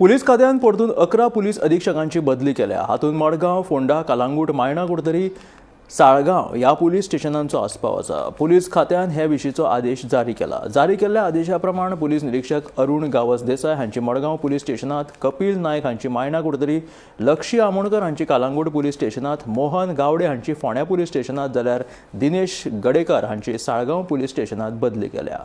Police खात्यान परतून 11 police अधिक्षकांची बदली केल्या. हातूंत मडगांव, फोंडा, कलांगूट, मायणा कुडतरी, साळगांव ह्या पुलीस स्टेशनांचो आस्पाव आसा. पुलीस खात्यान हे विशींचो आदेश जारी केला. जारी केल्ल्या आदेशा प्रमाण पुलीस निरीक्षक अरुण गावस देसाय हांची मडगांव पुलीस स्टेशनांत, कपील नायक हांची मायणा कुडतरी, लक्षी आमोणकर हांची कलांगूट पुलीस स्टेशनांत, मोहन गावडे हांची फोंड्या पुलीस स्टेशनांत जाल्यार दिनेश गडेकर हांची साळगांव पुलीस स्टेशनांत बदली केल्या.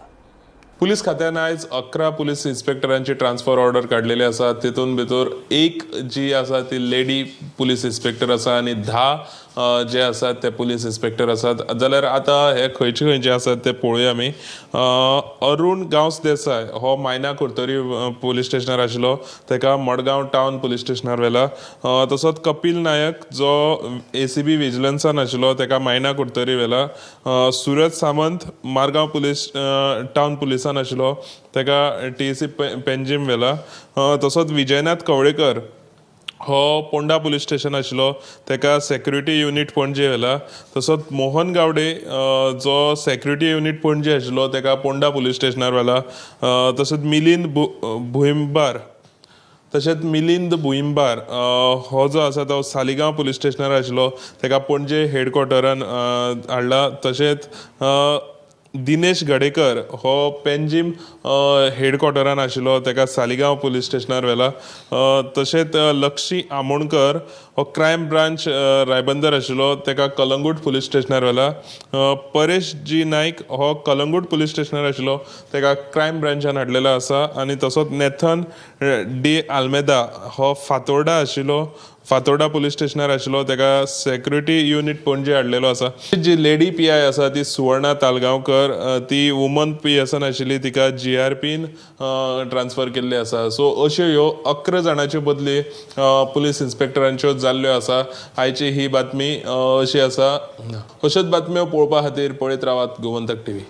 पुलीस खात्यान आयज 11 पुलीस इन्स्पेक्टरांची ट्रान्सफर ऑर्डर काडलेली आसा. तितून भितर एक जी आसा ती लेडी पुलीस इन्स्पेक्टर आसा आनी 10 जे आसात ते पुलीस इन्स्पेक्टर आसात. जाल्यार आतां हे खंयचे खंयचे आसात ते पळोवया आमी. अरुण गांवस देसाय हो मायना कुर्तरी पुलीस स्टेशनार आशिल्लो, ताका मडगांव टावन पुलीस स्टेशनार व्हेला. तसोच कपील नायक जो एसीबी विजिलन्सान आशिल्लो ताका मायना कुर्तरी व्हेला. सुरज सामंत मारगांव पुलीस टावन पुलिसान आशिल्लो, ताका टीएसी पेंजीम व्हेला. तसोच विजयनाथ कवळेकर हो पोंडा पुलीस स्टेशन आशिल्लो, ताका सेक्युरिटी युनीट पणजे व्हेला. तसोच मोहन गावडे जो सेक्युरिटी युनीट पणजे आशिल्लो ताका पोंडा पुलीस स्टेशनार व्हेला. तशेंच मिलिंद भुईंबार हो जो आसा तो सालिगांव पुलीस स्टेशनार आशिल्लो, ताका पणजे हेडक्वॉर्टरान हाडला. तशेंच दिनेश गडेकर हो पेंजीम हेडक्वॉर्टरान आशिल्लो, ताका सालिगांव पुलीस स्टेशनार व्हेला. तशेंच लक्षी आमोणकर हो क्रायम ब्रांच रायबंदर आशिल्लो, ताका कलंगूट पुलीस स्टेशनार व्हेला. परेश जी नायक हो कलंगूट पुलीस स्टेशनार आशिल्लो, ताका क्रायम ब्रांचान हाडलेलो आसा. आनी तसोच नेथन डी आल्मेदा हो फातोर्डा आशिल्लो, फातोर्डा पुलीस स्टेशनार आशिल्लो, ताका सेक्युरिटी युनीट पणजे हाडलेलो आसा. जी लेडी पीआय आसा ती सुवर्णा तालगांवकर, ती वुमन पी एसान आशिल्ली, तिका जीआरपीन ट्रान्सफर केल्ली आसा. सो अश्यो ह्यो 11 जाणाच्यो बदली पुलीस इन्स्पेक्टरांच्यो जाल्ल्यो आसा. आयची ही बातमी अशी आसा. अश्योच बातम्यो पळोवपा खातीर पळयत रावात गोमंतक टीव्ही.